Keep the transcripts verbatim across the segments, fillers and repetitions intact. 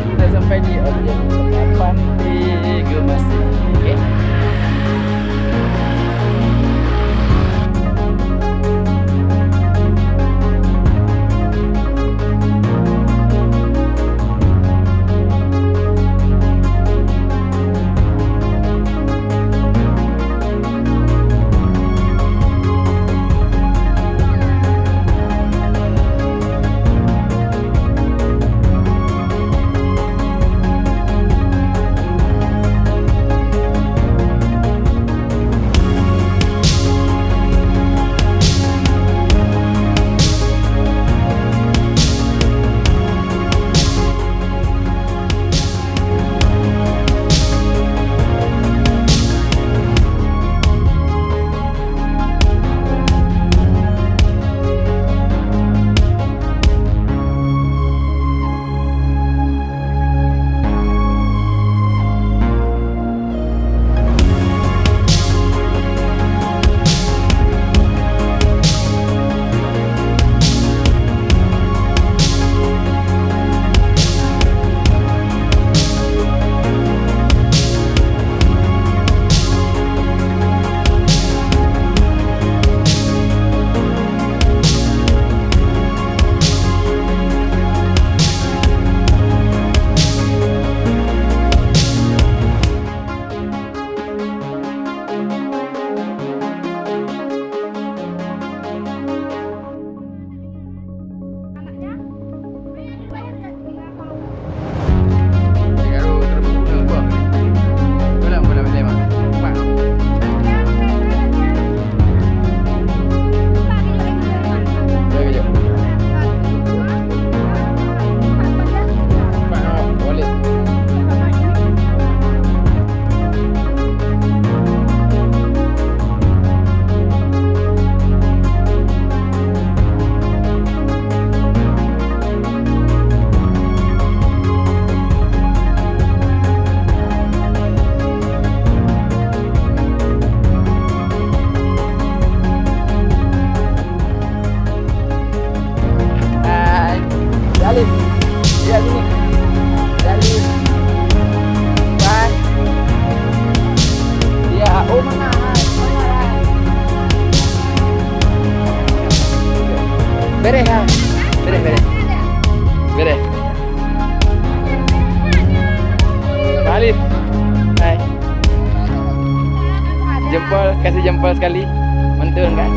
Kita sampai di objek wisata Pantai Gemasih. Okey. Hai. Cik Alif. Ya, sini. Cik Alif. Hai. Ya, oh, mana? Hai, mana? Bereh, ha? Bereh, bereh. Bereh. Alif. Hai. Jempol, kasih jempol sekali. Mantun, kan?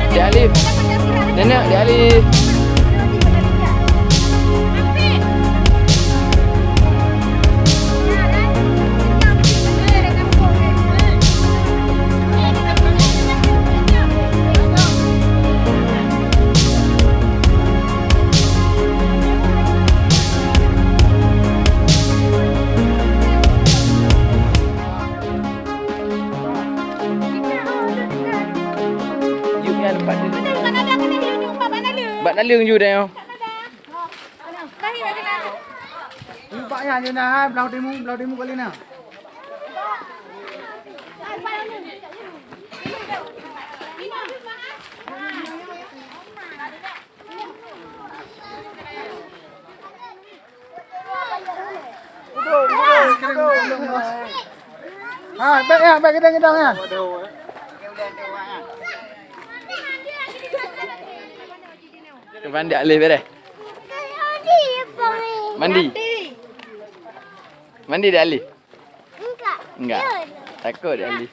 Di Alif. Nenek, di Alif. Bak naleueng ju deh. Bak nyan je na, hai, blah timu, blah timu kali na. Ha, bèk ya, bèk gedang-gedang ya. Mandi alih bereh. Mandi. Mandi dah alih. Enggak. Takut dah alih.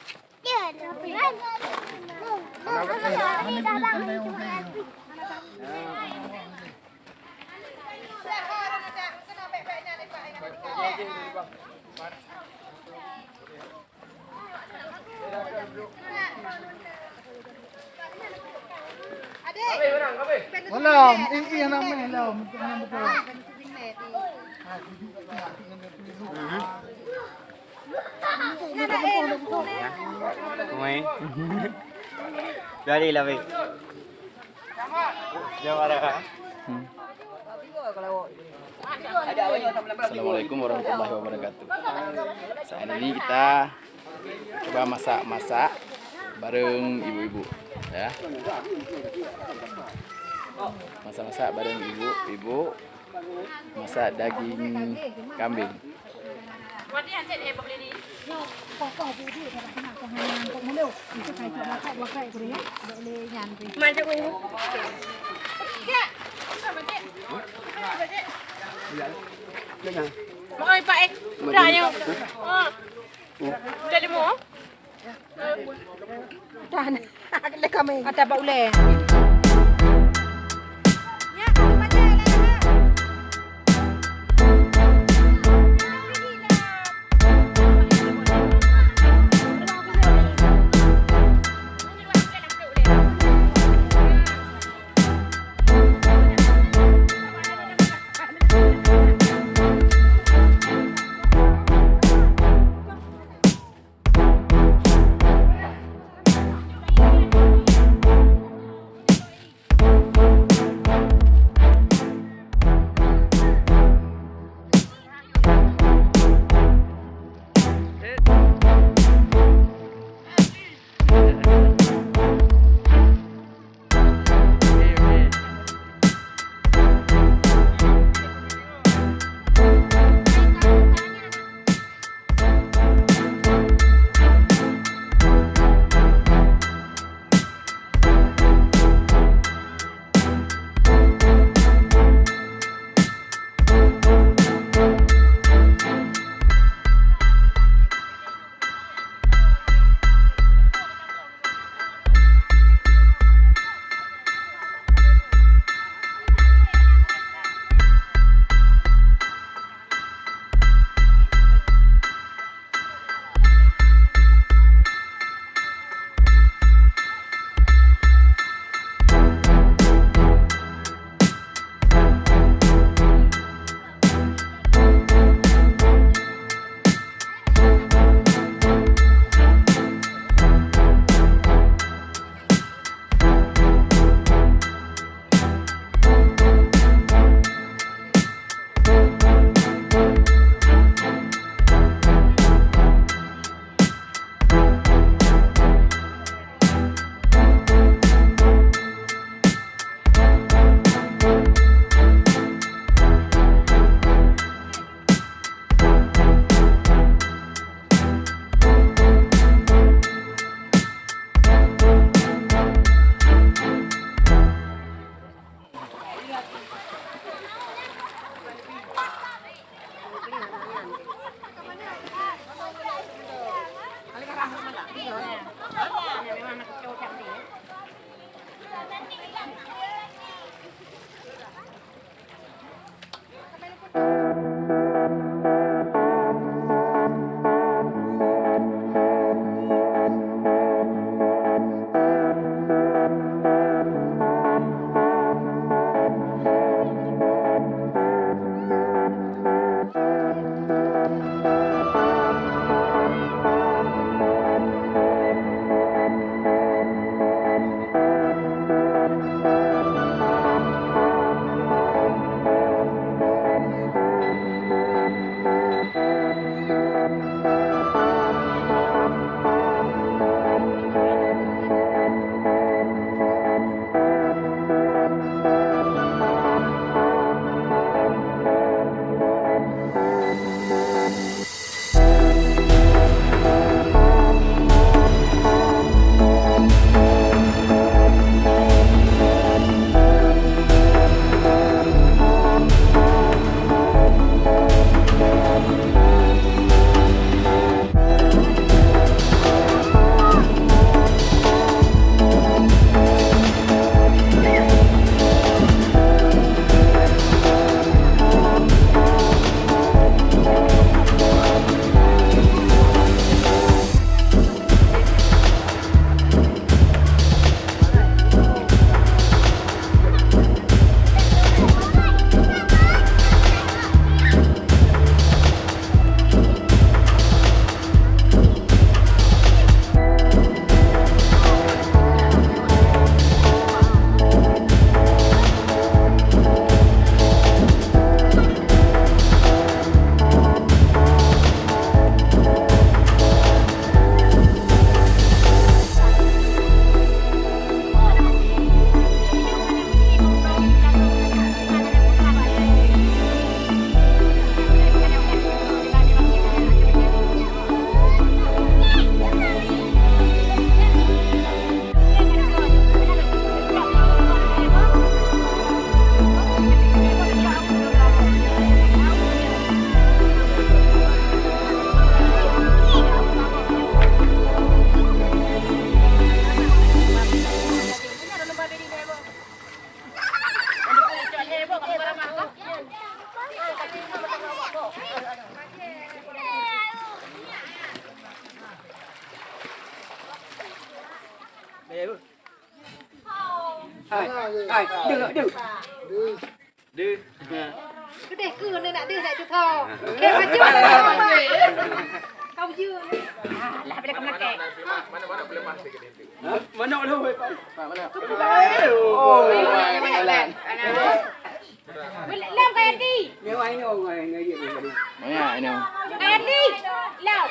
Lom, ih, ih, anak meh, lom, anak beutôi. Kumai. Dari lah, weh. Hmm. Assalamualaikum warahmatullahi wabarakatuh. Saat ini kita coba masak-masak bareng ibu-ibu, ya. Masak-masak bareng ibu-ibu, masak daging kambing. Mak oi, Pak, eh. Dah, nyoe. Ha. Dah lima. Tahan. Ada bak ulèe. Hai, deuh, deuh. Deuh. Keudeh keu nak deuh nak deuh tho. Okey, maju. Kau je. Alah, bila kau makan. Mana, mana boleh masuk ke dia? Hah? Mana boleh, weh, Pak? Mana? Oh, jalan. Lam kaya ti. Nyawa ini orang yang ngaji ni. Mana ini? Kaya ti. Lam.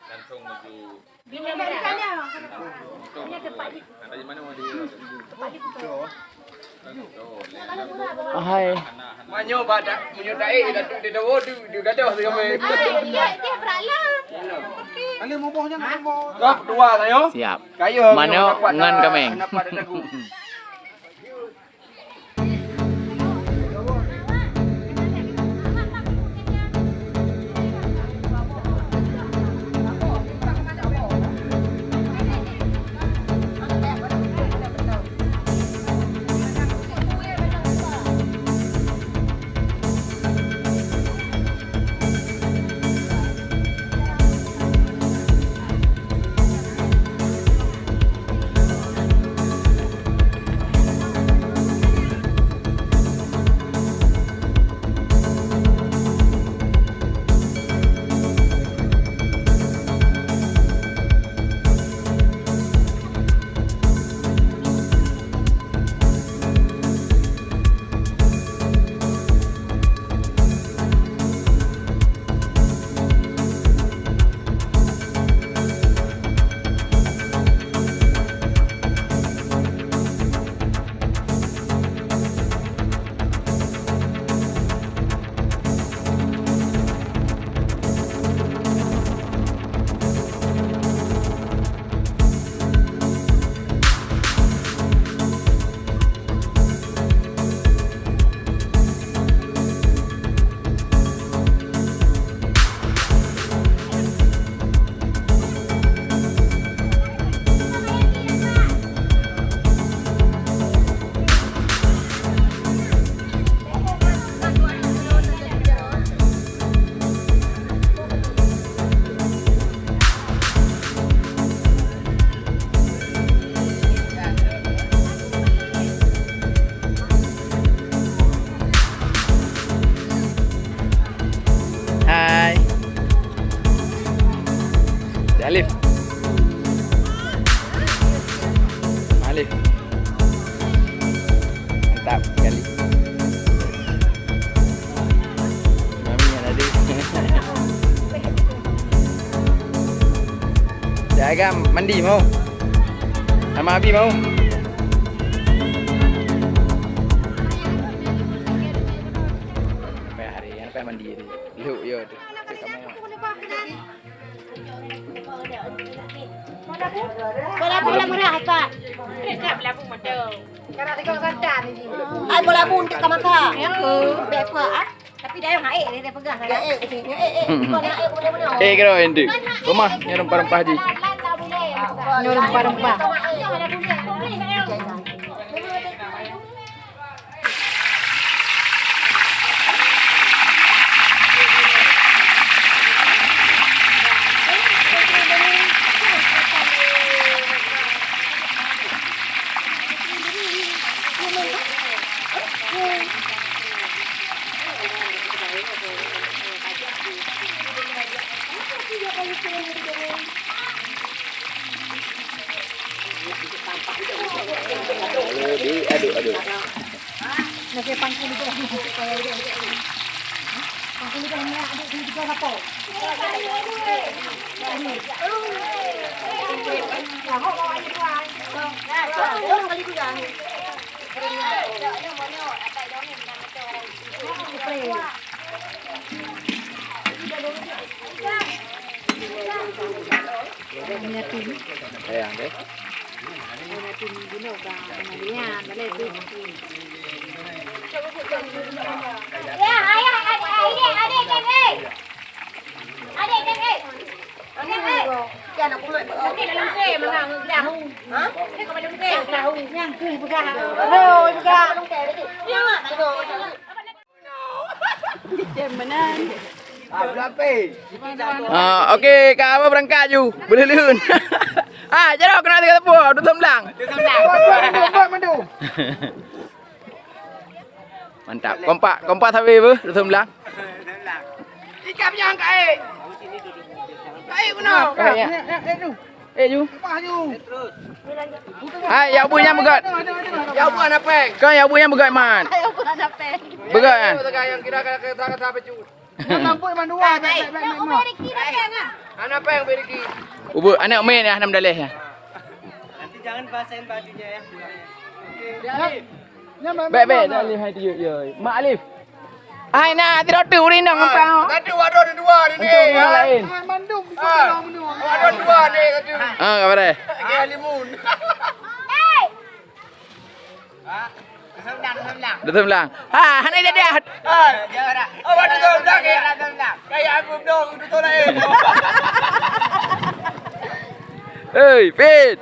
Langsung menuju. Hai. Manyo bak dak, manyo dae dak tu dia dawo tu dia gadoh tu kami. Ai, dia, dia beralam. Okey. Kali muboh nyan muboh. Kap dua sayo. Siap. Kayo manok ngan kameng. Kenapa ada dagu? Hai. Cik Alif. Alif. Mantap sekali. Mami yang ada. Cik Agam mandi mau? Sama Abi mau? Sampai hari, sampai mandi hari. Yuk, yuk. Bola bola murah, Pak. Ai bola bun ka mata. Ya ke? Bek apa, ah? Tapi dah yang air dia pegang. Ya, eh, eh, eh, eh, bukan air, bukan, bukan. Eh, kira ente. Rumah ni rempah-rempah ji. Ni rempah-rempah. Aduh, aduh, aduh. Sayang deh. Ya, ayah, adik, adik, adik, adik, adik. Adik, adik, adik. Tapi dalam teh, mana? Ha? Nyang keuh peugah. Roi peugah. Ah, okey, ka abah berangkat ju. Boleh lheuh. Ah, jaroe keunan tiga teupeu, dua belas blang. Dua belas blang. Mantap. Kompak, kompak sabe beuh, dua belas blang. Ikan nyang kae. Kae guna. Eh, ya. Eh, ju. Hai, ya bu nyang beugöt. Ya bu anak peng. Kan ya bu nyang beugöt, man. Ayo, bukan apa. Beugöt, eh. Yang kira kata kata pecut. Nampak mandua, bek, bek, bek, bek. Anak peng beri ki. Ubu, anak main ya, enam daleh ya. Nanti jangan basahin bajunya ya. Bek, bek, dah Alif hai tujuh, yo. Mak Alif. Hai na, tidak tu urin dong empang. Tadi waduh ada dua ni. Untuk yang lain. Ah, mandum bisa kalau menua. Waduh dua ni tadi. Ah, kabar deh. Dia limun. Hei. Dua belas blang. Ha, hana jadi ah. Oh, waduh dua belas ya. Kayak aku dong, itu tu lain. Hei, Fit.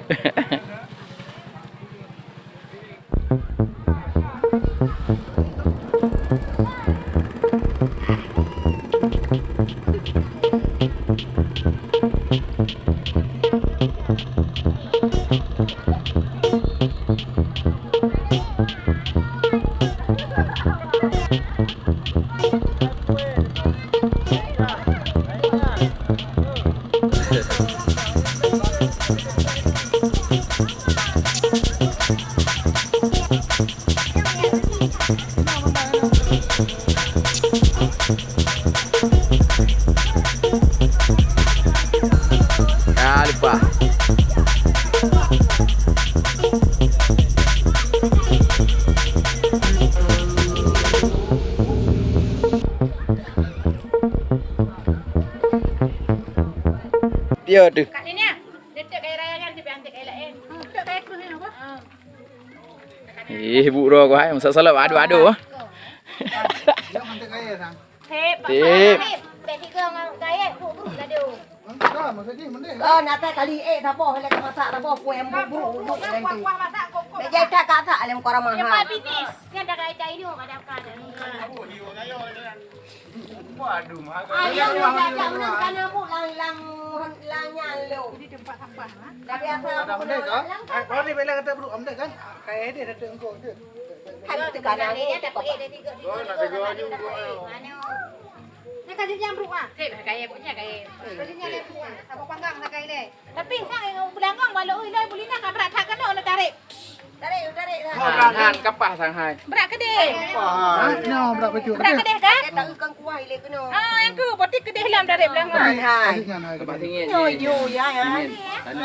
Ya, lupa. Dia tu. Kat sini, ah. Dekat kaya raya kan, tapi antik kaya lain. Dekat kaya kruh ni apa? Ah. Eh, bu ro ko hai, masak salap adu-adu. Tip. Tip. Bek tiga ngon gayet, bu, bu, laju. Kau nak tak kali eh, tak boh, lek masak, tak boh, kueh, bu, bu, bu, bu, nanti. Bek jai tak, tak, tak, lem korang mahal. Yang bisnis, yang dah gaya cai ni, kadang-kadang. Waduh, mahal. Ah, yang dah jam enam, kana bu, lang, lang, lang nyan lo. Jadi tempat sampah, ha? Tapi apa? Ada benda kah? Hai, kau ni bila kata perlu ambil kan? Kayak dia kata engkau je. Hai, itu kanan ni, ada pakai. Oh, nak tegur juga. Nak kasi jam perlu ah. Cek, kaya punya kaya. Kasi jam perlu ah. Apa panggang nak kaya deh? Tapi sang yang belangong walau ilai bulina ka berat tak kena nak tarik. Tarik, tarik lah. Han, han, kapah sang hai. Berat kedeh. Ah, no, berat betul. Berat kedeh kan? Dia tak ikan kuah ilai kena. Ah, yang ke, berarti kedeh lam tarik belangong. Hai, hai. Kapah tinggi. Yo, yo, ya, ya. Tadi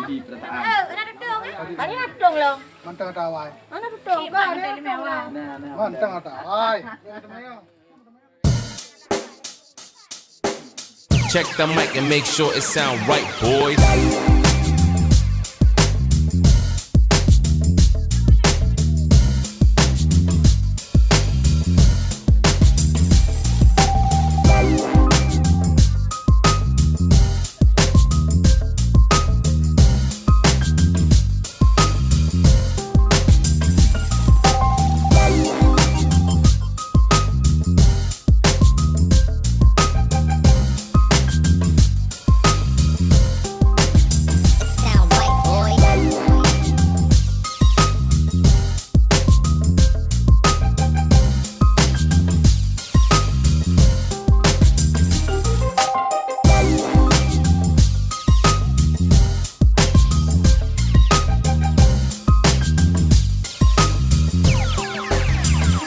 di perataan. Ah, kena tutung eh. Tadi tutung lah. Mantang ada awai. Mana betul? Mana betul? Mantang ada awai. Check the mic and make sure it sound right, boys.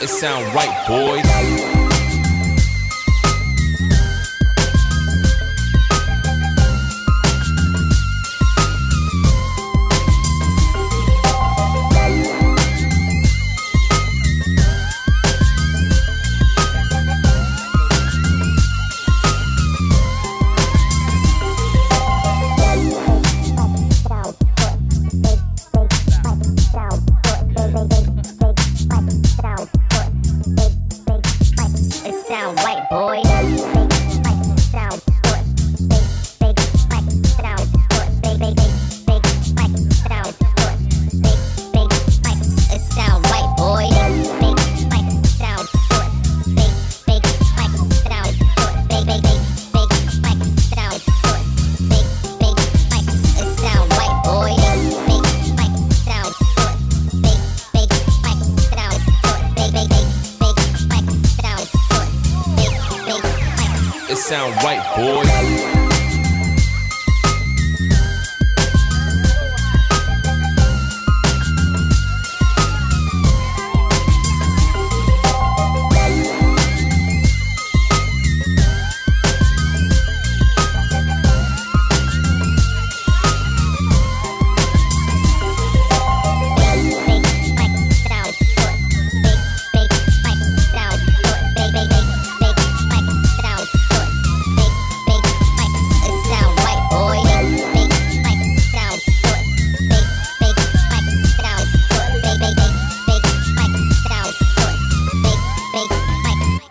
It sound right, boys. Sound right, boy.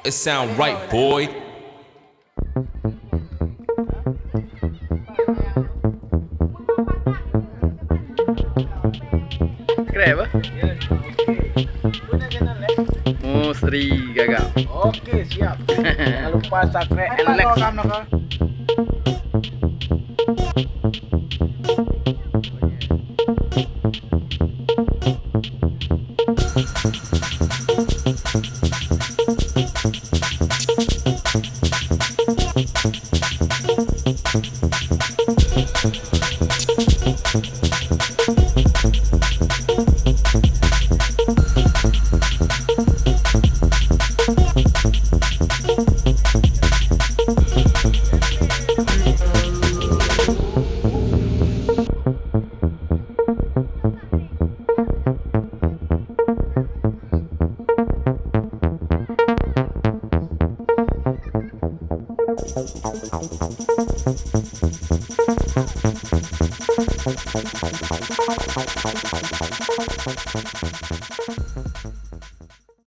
It sound right, boy. Subscribe, eh? Musri Gaga. Oke, siap. Jangan lupa subscribe and like.